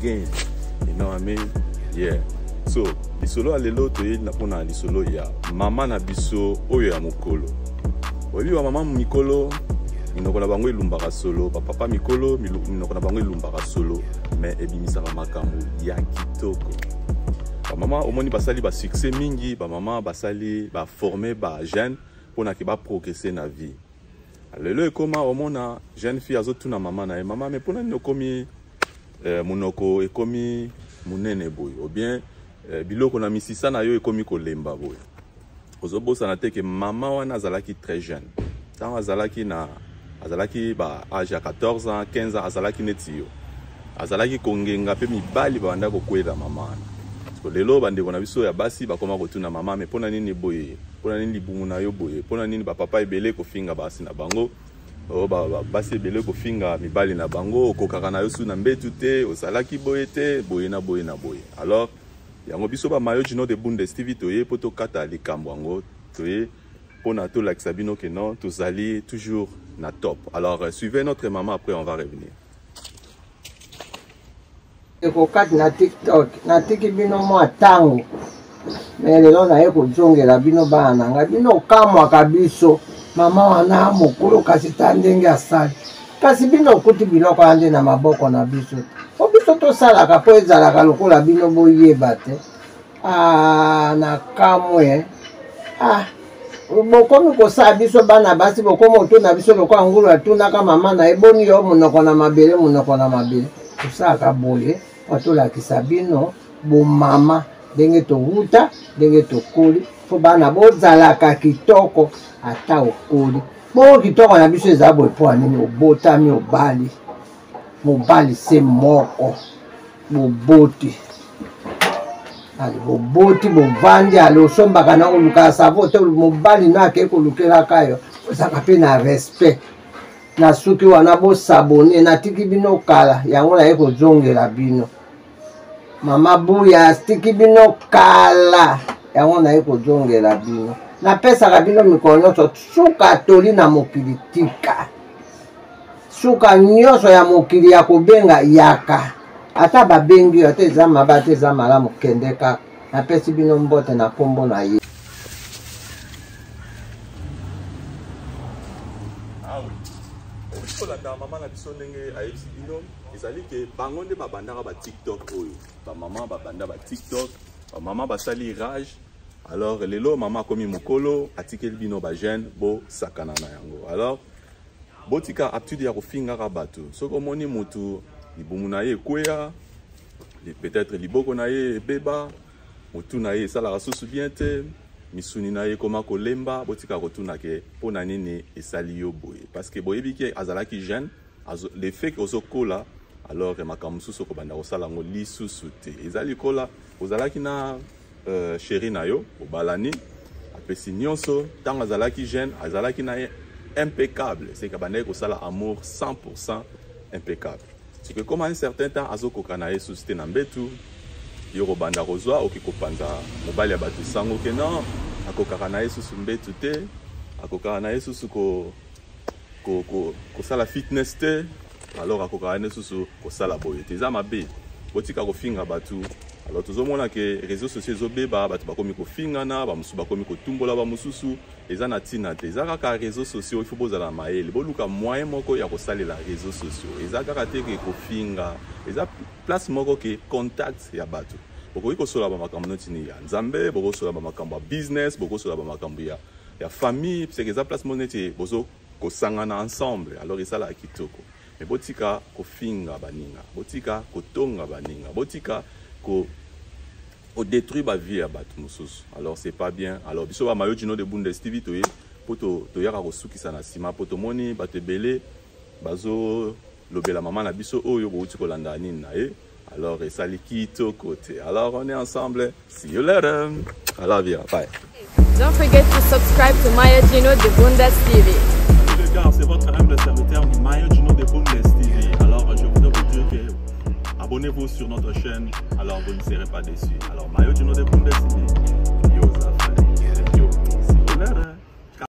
again. You know what I mean? Yeah. So, lisolo ya lelo toyei na mpona lisolo ya mama na biso oyo ya mokolo. Oyebi ba mama mikolo minoko na bango elumbaka solo, ba papa mikolo minoko na bango elumbaka solo, mais ebimisaka makambo ya kitoko. Ba mama omoni basali ba succès mingi, ba mama basali ba former ba jeunes mpona ke ba progresser na vie. Lelo ekoma omona jeune fille azotuna mama na ye, mama mais mpona nini okomi monoko ekomi monene boye, ou bien biloko na misisa na yo ekomi kolemba boye. Ozobosana te ke mama wana azalaki très jeune. Ntango azalaki na azalaki ba age ya 14 ans, 15 ans, azalaki neti yo. Azalaki kongenga pe mibali babanda kokwela mama wana. So, lelo bandeko na biso ya basi bakoma kotuna mama mais mpona nini boye, mpona nini libumu na yo boye, mpona nini bapapa ebele kofinga basi na bango, o basi ebele kofinga mibali na bango, okokaka na yo su na mbetu te, ozalaki boye te, boye na boye na boye. Alors yango biso ba Mayo Djino de Bundes TV toye po tokata likambo yango, toye mpona tolakisa bino ke non, tozali toujours na top. Alors suivez notre maman, après on va revenir. Ekokati na TikTok, natiki bino mwa tango, me lelo naye kozongela bino bana na ngai. Bino okamwaka biso, mama wana mokolo kasi ta ndenge asali, kasi bino okuti biloko wana nde na maboko na biso po biso tosalaka po ezalaka lokola bino boyeba te. Ah, na kamwe. Ah, bokomi kosala biso bana basi, bokomi otuna biso lokola ngulu atunaka mama na ye, boni yo monoko na mabele, monoko na mabele. Tosalaka boye po tolakisa bino bomama ndenge towuta, ndenge tokoli, po bana bozalaka kitoko ata okoli. Bongo kitoko na biso eza boye po nini? Obotami obali, mobali se moko, boboti ale boboti bovandi ale osombaka na kolukaka savo te, mobali no akei kolukelaka yo, ozalaka mpe na respect. Na suki wana bosabone, natiki bino kala, yango naye kozongela bino. Mama Buya atiki bino kala, yango naye kozongela bino. Napesaka bino mikolo nyonso suka toli na mokili tika. Suka nyonso ya mokili ya kobenga yaka. Ata babengi yo, ata eza mabe, ata eza malamu, kende kaka. Napesi bino mbote na kombo na ye. Ah oui. Kolanda mama na biso ndenge ayebisi bino, ezali ke bango nde babandaka ba TikTok oyo. Ba mama babanda ba TikTok, ba mama basali rage. Alors lelo mama akomi mokolo, atikeli bino ba jeune bo sakana na yango. Alors botika aptitude ya kofingaka bato. Soki omoni mutu libumu na ye ekweya, peut-être liboko na ye ebeba, mutu na ye esalaka susu bien te, misuni na ye ekoma kolemba, botika kotuna ke mpo na nini esali yo boye. Parce que boyebi ke azalaki jeune, le fait que ozokola, alors makambo mosusu okobanda kosala yango lisusu te. Eza likola ozalaki na chéri na yo, obalani, apesi nyonso, ntango azalaki jeune, azalaki na ye impeccable, c'est que abandaki kosala amour 100% impeccable. C'est que comme à un certain temps azokoka na ye susu te na mbetu, yo kobanda kozwa, oki kopanza mobali ya bato sango ke non, akokaka na ye susu mbetu te, akokaka na ye susu kosala fitness te, alors akokaka na ye susu kosala boye te. Eza mabe, botika kofinga bato. Alors tozomona ke réseaux sociaux ezobeba, bato bakomi kofingana, bamosusu bakomi kotumbola bamosusu, eza na ntina te. Eza kaka réseaux sociaux, il faut bozala mayele, boluka moyen moko ya kosalela réseaux sociaux. Eza kaka te ke kofinga, eza place moko ke contact ya bato. Bokoki kosola ba makambo neti ni ya Nzambe, bokosola ba makambo ya business, bokosola ba makambo ya famille, parce que eza place moko neti bozo kosangana ensemble, alors esalaka kitoko. Mais botika kofinga baninga, botika kotonga baninga, botika ko détruire ba vie ya bato mosusu. Alors c'est pas bien. Alors biso ba Mayo Djino de Bundes TV toye po toyaka kosukisa na nsima, po tomoni bato ebele bazo lobela mama na biso oyo bouti kolanda nini na ye. Alors esali kitoko te. Alors on est ensemble. See you later. I love you. Bye. Don't forget to subscribe to Maya Djino de Bundes TV. Salut les gars, c'est votre humble serviteur Maya Djino de Bundes TV. Alors je voudrais vous dire que abonnez-vous sur notre chaîne, alors vous ne serez pas déçus. Alors Maya Djino de Bundes TV. Yo, ça fait. Yo, see you later.